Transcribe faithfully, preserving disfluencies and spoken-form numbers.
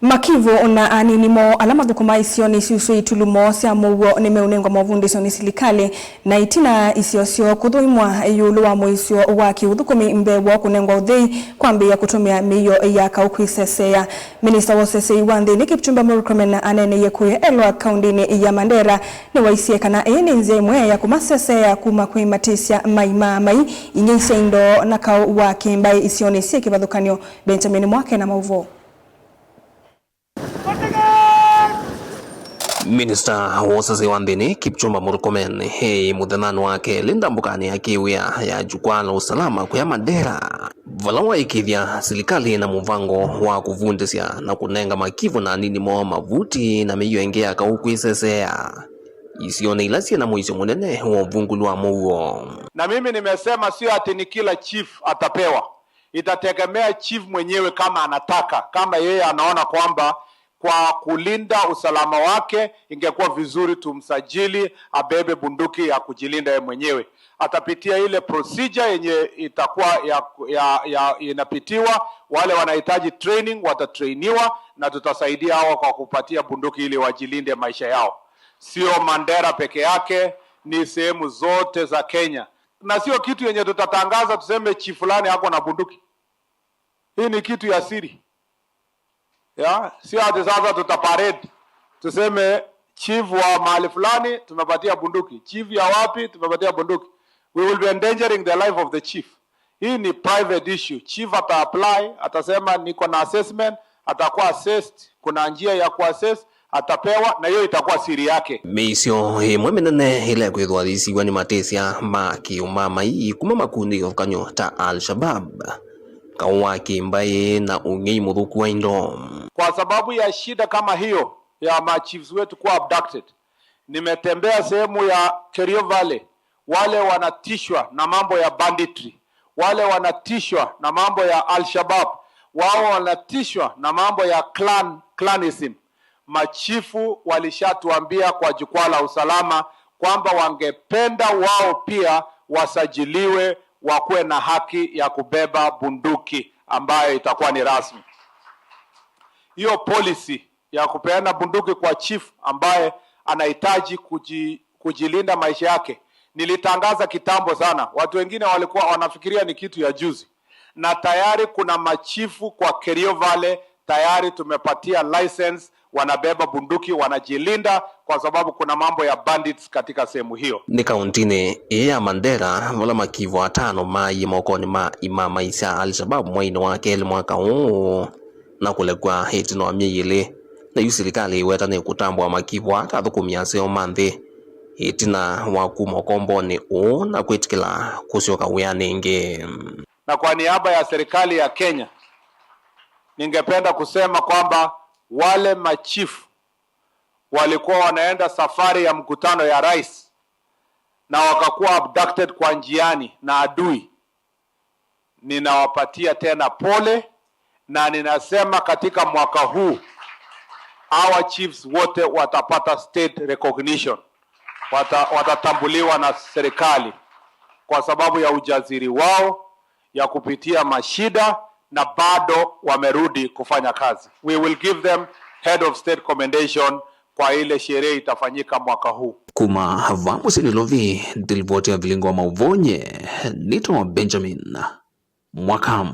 Makivu na anini moo ala mathũkũmaa isionĩ isu syĩ itulumo sya mũuo nĩmeũnengwa movundĩsyo nĩ silikalĩ, na ĩtina isio syoo kũthũimwa ĩũlũ wa mũisyo wa kĩũthũkũmi mbee woo kũnengwa ũthei kwambĩĩa kũtũmĩa mĩio ya kaũ kwĩseseea. Minista wa ũseseei wa nthĩnĩ Kipchumba Murkomen aneeneie kũya Elwak kaũndĩnĩ ya Mandera nĩwaisye kana ĩĩ nĩ nzĩa ĩmwe ya kũmaseseea kuma kwĩ matĩsya mai ma mai, ing'ei sya indo na kaũ wa kĩmbaĩ isionĩ syĩ kĩvathũkany'o. Benjamin Mwake na maũvoo. Minista wa ũseseei wa nthĩnĩ Kipchumba Murkomen e mũthenyanĩ wa kelĩ ndambũkanĩ ya kĩwĩa ya Jukwaa la Usalama kũya Mandera, vala waĩkĩĩthya silikalĩ na mũvango wa kũvundĩsya na kũnenga makivu na anini moo mavuti na mĩio ĩngĩ ya kaũ kwĩseseea isionĩ ila syĩ na mũisyo mũnene wa ũvungũli wa mũuo. Na mimi nimesema sio ati ni kila chief atapewa. Itategemea chief mwenyewe kama anataka, kama yeye anaona kwamba kwa kulinda usalama wake ingekuwa vizuri tumsajili abebe bunduki ya kujilinda yeye mwenyewe. Atapitia ile procedure yenye itakuwa ya, ya, ya inapitiwa. Wale wanahitaji training watatrainiwa, na tutasaidia hawa kwa kupatia bunduki ili wajilinde maisha yao. Sio Mandera peke yake, ni sehemu zote za Kenya. Na sio kitu yenye tutatangaza tuseme chief fulani ako na bunduki. Hii ni kitu ya siri. Ya, sio ati sasa tutaparade tuseme chief wa mahali fulani tumepatia bunduki, chief ya wapi tumepatia bunduki. We will be endangering the life of the chief. Hii ni private issue. Chief ata apply, atasema niko na assessment, atakuwa assessed, kuna njia ya kuassess, atapewa, na hiyo itakuwa siri yake. Mĩisyo ĩmwe mĩnene ĩla ĩkwĩthwa yĩsiw'a nĩ matĩsya ma kĩũmamai kuma makundi kĩvathũkany'o ta Al-Shabab, kaũ wa kĩmbaĩ na ũng'ei mũthũku wa indo. Kwa sababu ya shida kama hiyo ya machiefs wetu kuwa abducted, nimetembea sehemu ya Kerio Valley, wale wanatishwa na mambo ya banditry, wale wanatishwa na mambo ya Al-Shabab, wao wanatishwa na mambo ya clan, clanism. Machifu walishatuambia kwa Jukwaa la Usalama kwamba wangependa wao pia wasajiliwe, wakuwe na haki ya kubeba bunduki ambayo itakuwa ni rasmi. Hiyo policy ya kupeana bunduki kwa chief ambaye anahitaji kuji-, kujilinda maisha yake, nilitangaza kitambo sana. Watu wengine walikuwa wanafikiria ni kitu ya juzi, na tayari kuna machifu kwa Kerio Valley tayari tumepatia license, wanabeba bunduki, wanajilinda kwa sababu kuna mambo ya bandits katika sehemu hiyo. Nĩ kaũntĩnĩ ĩĩ ya Mandera vala makivu atano maaie mokonĩ ma imamai sya Al-Shabab mweinĩ wa kelĩ mwaka ũũ, na kũlekw'a ĩtina wa myei ĩlĩ, na yu silikalĩ ĩwetanĩe kũtambũa makivu aa ta athũkũmi aseo ma nthĩ ĩtina wa kuma ũkombonĩ ũũ na kwĩtĩkĩla kũsyoka wĩanĩ ĩngĩ. Na kwa niaba ya serikali ya Kenya, ningependa kusema kwamba wale machifu walikuwa wanaenda safari ya mkutano ya rais na wakakuwa abducted kwa njiani na adui, ninawapatia tena pole, na ninasema katika mwaka huu hawa chiefs wote watapata state recognition, wata-, watatambuliwa na serikali kwa sababu ya ujasiri wao ya kupitia mashida na bado wamerudi kufanya kazi. We will give them head of state commendation kwa ile sherehe itafanyika mwaka huu. Kuma vaa mũsyĩ Nairobi, nĩ ripoti ya Vilingo wa Mauvonye, nĩtawa Benjamin Mwaka.